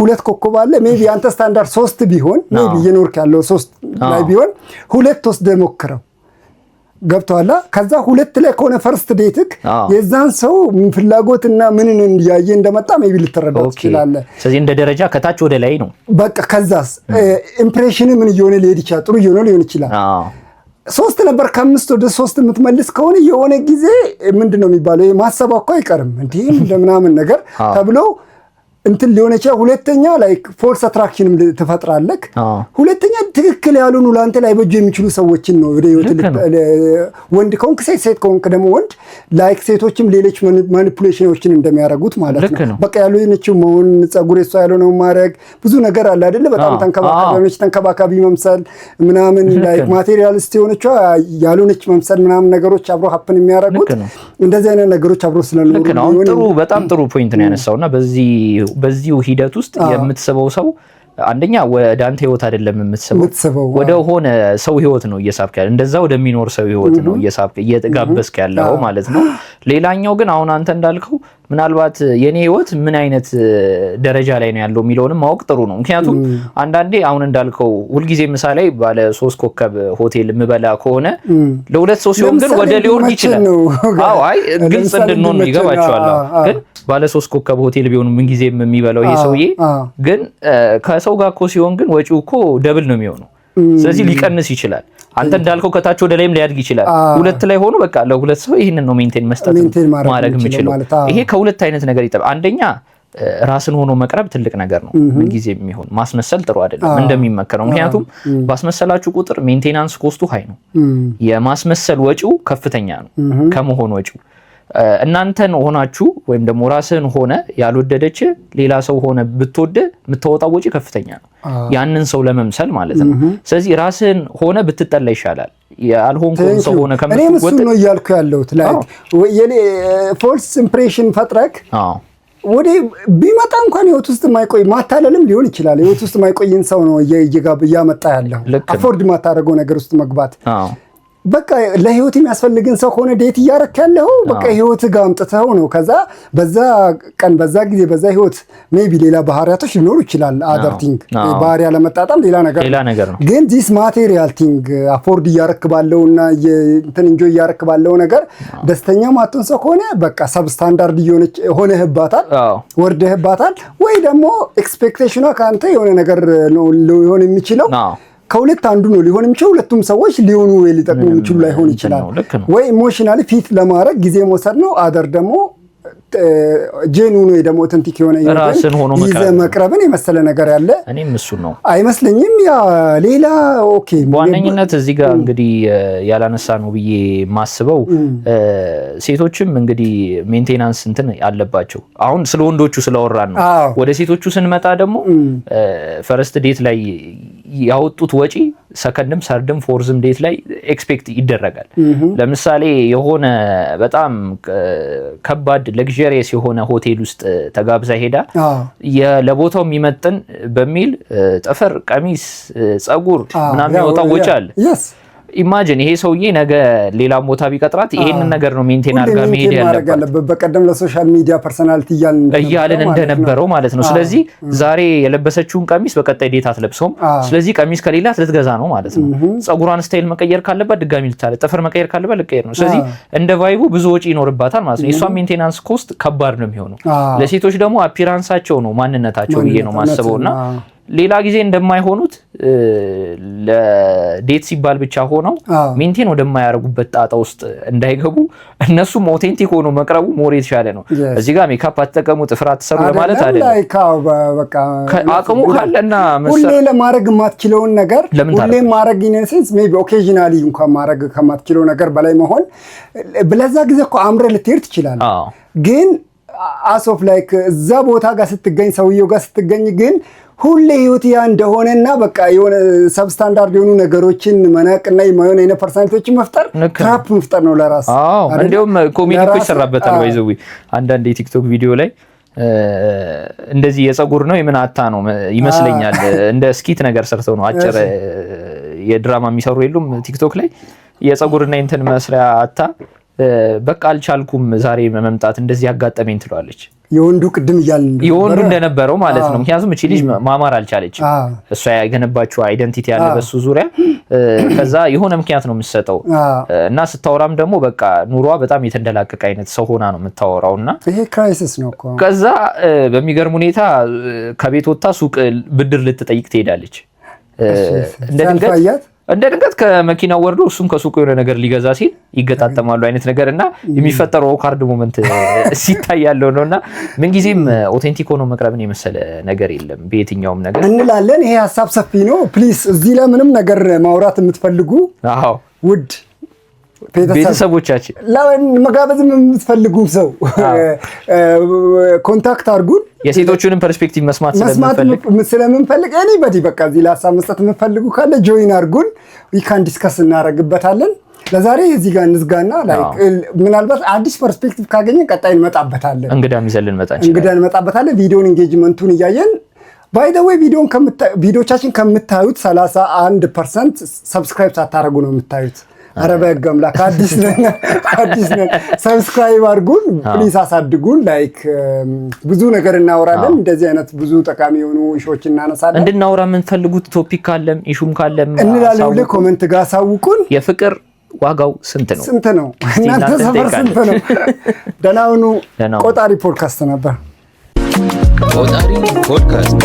2 ኮከብ አለ። Maybe ያንተ ስታንዳርድ 3 ቢሆን፣ maybe እየኖርክ ያለው 3 ላይ ቢሆን፣ 2 ወስደህ ሞክረው። ገብቶሃል? ከዛ 2 ላይ ከሆነ first date ክ የዛን ሰው ፍላጎትና ምንን እያየ እንደመጣ maybe ልትረዳው ትችላለህ። ስለዚህ እንደ ደረጃ ከታች ወደ ላይ ነው። በቃ ከዛስ impression ምን እየሆነ ሊሄድ ይችላል? ጥሩ እየሆነ ሊሆን ይችላል። 3 ነበር፣ ከ5 ወደ 3 የምትመልስ ከሆነ የሆነ ጊዜ ምንድን ነው የሚባለው? ይሄ ማሰቧ እኮ አይቀርም፣ እንዲህ እንደምናምን ነገር ተብሎ እንትን ሊሆን ይችላል። ሁለተኛ like false attraction ም ትፈጥራለህ። ሁለተኛ ትክክል ያልሆኑ ለአንተ ላይ በጁ የሚችሉ ሰዎችን ነው ወደ ህይወት፣ ወንድ ከሆንክ ሴት፣ ሴት ከሆንክ ደግሞ ወንድ፣ like ሴቶችም ሌሎች manipulation ኦችን እንደሚያደርጉት ማለት ነው። በቃ ያልሆነችው መሆን፣ ፀጉር እሷ ያልሆነው ማድረግ፣ ብዙ ነገር አለ አይደለ? በጣም ተንከባካቢ የሆነች ተንከባካቢ መምሰል ምናምን፣ like materialist የሆነችው ያልሆነች መምሰል ምናምን ነገሮች አብሮ happen የሚያደርጉት እንደዚህ አይነት ነገሮች አብሮ ስለኖሩ። ጥሩ፣ በጣም ጥሩ point ነው ያነሳውና በዚሁ ሂደት ውስጥ የምትስበው ሰው አንደኛ ወደ አንተ ህይወት አይደለም የምትስበው፣ ወደ ሆነ ሰው ህይወት ነው እየሳብክ ያለ፣ እንደዛ ወደሚኖር ሰው ህይወት ነው እየሳብክ እየተጋበዝክ ያለው ማለት ነው። ሌላኛው ግን አሁን አንተ እንዳልከው ምናልባት የኔ ህይወት ምን አይነት ደረጃ ላይ ነው ያለው የሚለውንም ማወቅ ጥሩ ነው። ምክንያቱም አንዳንዴ አሁን እንዳልከው ሁልጊዜ ምሳ ላይ ባለ 3 ኮከብ ሆቴል የምበላ ከሆነ ለሁለት ሰው ሲሆን ግን ወደ ሊወርድ ይችላል። አዎ፣ አይ ግልጽ እንድንሆን ይገባቸዋል። ግን ባለ 3 ኮከብ ሆቴል ቢሆን ምን ጊዜም የሚበላው ይሄ ሰውዬ ግን ከሰው ጋር እኮ ሲሆን ግን ወጪው እኮ double ነው የሚሆነው። ስለዚህ ሊቀንስ ይችላል። አንተ እንዳልከው ከታች ወደ ላይም ሊያድግ ይችላል። 2 ላይ ሆኖ በቃ ለሁለት ሰው ይህንን ነው maintain መስጠት ማድረግ የምችለው። ይሄ ከሁለት አይነት ነገር ይጠብ፣ አንደኛ ራስን ሆኖ መቅረብ ትልቅ ነገር ነው። ምን ጊዜ የሚሆን ማስመሰል ጥሩ አይደለም እንደሚመከረው። ምክንያቱም ባስመሰላችሁ ቁጥር maintenance cost ኡ high ነው። የማስመሰል ወጪው ከፍተኛ ነው ከመሆን ወጪው። እናንተን ሆናችሁ ወይም ደግሞ ራስህን ሆነ ያልወደደች ሌላ ሰው ሆነ ብትወድ የምታወጣው ወጪ ከፍተኛ ነው፣ ያንን ሰው ለመምሰል ማለት ነው። ስለዚህ ራስህን ሆነ ብትጠላ ይሻላል ያልሆንከውን ሰው ሆነ እኔም እሱን ከምትወጥ ነው እያልኩ ያለሁት። Like false impression ፈጥረክ ወደ ቢመጣ እንኳን ህይወት ውስጥ የማይቆይ፣ ማታለልም ሊሆን ይችላል። ህይወት ውስጥ የማይቆይን ሰው ነው እያመጣ ያለው። ልክ ነው። Afford ማታደርገው ነገር ውስጥ መግባት፣ በቃ ለህይወት የሚያስፈልግን ሰው ከሆነ date እያረክ ያለው በቃ ህይወት ጋር አምጥተው ነው። ከዛ በዛ ቀን፣ በዛ ጊዜ፣ በዛ ህይወት maybe ሌላ ባህሪያቶች ሊኖሩ ይችላል። Other thing ባህሪ ያለመጣጣም ሌላ ነገር ሌላ ነገር ነው። ግን this material thing afford እያረክ ባለውና እንትን enjoy እያረክ ባለው ነገር ደስተኛ ማትሆን ሰው ከሆነ በቃ substandard እየሆነች ሆነህባታል፣ ወርደህባታል። ወይ ደግሞ expectation ኗ ከአንተ የሆነ ነገር ነው ሊሆን የሚችለው። ከሁለት አንዱ ነው ሊሆን የሚችለው። ሁለቱም ሰዎች ሊሆኑ ወይ ሊጠቅሙ የሚችሉ ላይሆን እንትን ይችላል። ነው፣ ልክ ነው። ወይ emotionally fit ለማድረግ ጊዜ መውሰድ ነው። Other ደግሞ genuine ወይ ደግሞ authentic የሆነ ህይወትን ራስን ሆኖ ይዘህ መቅረብ ነው። መቅረብን የመሰለ ነገር ያለ እኔም እሱን ነው። አይመስለኝም። ያ ሌላ okay። በዋነኝነት እዚህ ጋር እንግዲህ ያላነሳ ነው ብዬ የማስበው ሴቶችም እንግዲህ maintenance እንትን አለባቸው። አሁን ስለ ወንዶቹ ስለወራን ነው። ወደ ሴቶቹ ስንመጣ ደግሞ first date ላይ ያወጡት ወጪ second ም third ም fourth ም date ላይ expect ይደረጋል። ለምሳሌ የሆነ በጣም ከባድ luxurious የሆነ ሆቴል ውስጥ ተጋብዛ ሄዳ ለቦታው የሚመጥን በሚል ጥፍር፣ ቀሚስ፣ ጸጉር ምናምን የሚወጣው ወጪ አለ። Imagine ይሄ ሰውዬ ነገ ሌላም ቦታ ቢቀጥራት ይሄንን ነገር ነው maintain አድርጋ መሄድ ማድረግ ያለባት ያለበት። በቀደም ለ social media personality እያልን እያልን እንደነበረው ማለት ነው። እንደነበረው ማለት ነው። ስለዚህ ዛሬ የለበሰችውን ቀሚስ በቀጣይ date አትለብሰውም። ስለዚህ ቀሚስ ከሌላት ልትገዛ ነው ማለት ነው። ፀጉሯን style መቀየር ካለባት ድጋሚ ልታለ፣ ጥፍር መቀየር ካለባት ልቀየር ነው። ስለዚህ እንደ vibe ኡ ብዙ ወጪ ይኖርባታል ማለት ነው። የእሷ maintenance cost ከባድ ነው የሚሆነው። ለሴቶች ደግሞ appearance ኣቸው ነው ማንነታቸው ብዬ ነው ማንነት፣ ማስበው እና እውነት ነው። ሌላ ጊዜ እንደማይሆኑት ለ date ሲባል ብቻ ሆነው maintain ወደማያደርጉበት ጣጣ ውስጥ እንዳይገቡ እነሱም authentic ሆኖ መቅረቡ more የተሻለ ነው። እዚህ ጋር ሜካፕ አትጠቀሙ፣ ጥፍር አትሰሩ ለማለት አይደለም። Like በቃ አቅሙ ካለና ሁሌ ለማድረግ የማትችለውን ነገር ለምን ሁሌ ታደርጋለህ? ማድረግ in a sense maybe occasionally እንኳን ማድረግ ከማትችለው ነገር በላይ መሆን፣ ለዛ ጊዜ እኮ አምረህ ልትሄድ ትችላለህ። ግን as of like እዛ ቦታ ጋር ስትገኝ፣ ሰውየው ጋር ስትገኝ ግን ሁሌ ህይወት ያ እንደሆነና በቃ የሆነ substandard የሆኑ ነገሮችን መናቅና የማይሆን አይነት personality ዎችን መፍጠር ልክ ነው። Trap መፍጠር ነው ለራስ። አይደለ? እንዲሁም ኮሜዲ እኮ ለራስ ይሰራበታል። By the way አንዳንድ የቲክቶክ ቪዲዮ ላይ እንደዚህ የፀጉር ነው የምን አታ ነው ይመስለኛል፣ እንደ skit ነገር ሰርተው ነው፣ አጭር የድራማ የሚሰሩ የሉም ቲክቶክ ላይ፣ የፀጉርና የእንትን መስሪያ አታ በቃ አልቻልኩም ዛሬ መምጣት፣ እንደዚህ ያጋጠመኝ ትለዋለች። የወንዱ ቅድም እያልን የወንዱ እንደነበረው ማለት ነው። ምክንያቱም እቺ ልጅ ማማር አልቻለችም። እሷ የገነባችው identity ያለ በሱ ዙሪያ፣ ከዛ የሆነ ምክንያት ነው የምትሰጠው እና ስታወራም ደግሞ በቃ ኑሯ በጣም የተንደላቀቀ አይነት ሰው ሆና ነው የምታወራው እና ይሄ crisis ነው እኮ። ከዛ በሚገርም ሁኔታ ከቤት ወጥታ ሱቅ ብድር ልትጠይቅ ትሄዳለች። እንደ ድንገት ሲያልፍ አያት? እንደ ድንገት ከመኪናው ወርዶ እሱም ከሱቁ የሆነ ነገር ሊገዛ ሲል ይገጣጠማሉ አይነት ነገር እና የሚፈጠረው awkward moment ሲታይ ያለው ነው እና ምንጊዜም authentic ሆኖ መቅረብን የመሰለ ነገር የለም በየትኛውም ነገር። እንላለን። ይሄ ሀሳብ ሰፊ ነው። Please እዚህ ላይ ምንም ነገር ማውራት የምትፈልጉ ውድ ቤተሰብ ቤተሰቦቻችን መጋበዝም የምትፈልጉ ሰው contact አድርጉን። የሴቶቹንም perspective መስማት መስማት ስለምንፈልግ። ስለምንፈልግ anybody በቃ እዚህ ለሀሳብ መስጠት የምትፈልጉ ካለ join አድርጉን። We can discuss እናደርግበታለን። ለዛሬ እዚህ ጋር እንዝጋና like ምናልባት አዲስ perspective ካገኘን ቀጣይ እንመጣበታለን። እንግዳም ይዘን ልንመጣ እንችላለን። እንግዳ እንመጣበታለን። ቪዲዮን engagement ኡን እያየን፣ by the way ቪዲዮቻችን ከምታዩት 31% subscribe ሳታደርጉ ነው የምታዩት። ኧረ በሕግ አምላክ አዲስ ነን፣ አዲስ ነን። Subscribe አድርጉን please፣ አሳድጉን። Like ብዙ ነገር እናወራለን። እንደዚህ አይነት ብዙ ጠቃሚ የሆኑ issue ዎች እናነሳለን። እንድናወራ የምንፈልጉት topic ካለም issue ም ካለም እንላለን። ሁሌ አሳውቁን። Comment ጋር አሳውቁን። የፍቅር ዋጋው ስንት ነው? ስንት ነው? እስቲ እናንተ እናንተን ሰፈር ስንት ነው? ደህና ሁኑ። ደህና ሁኑ። ቆጣሪ ፖድካስት ነበር። ቆጣሪ ፖድካስት።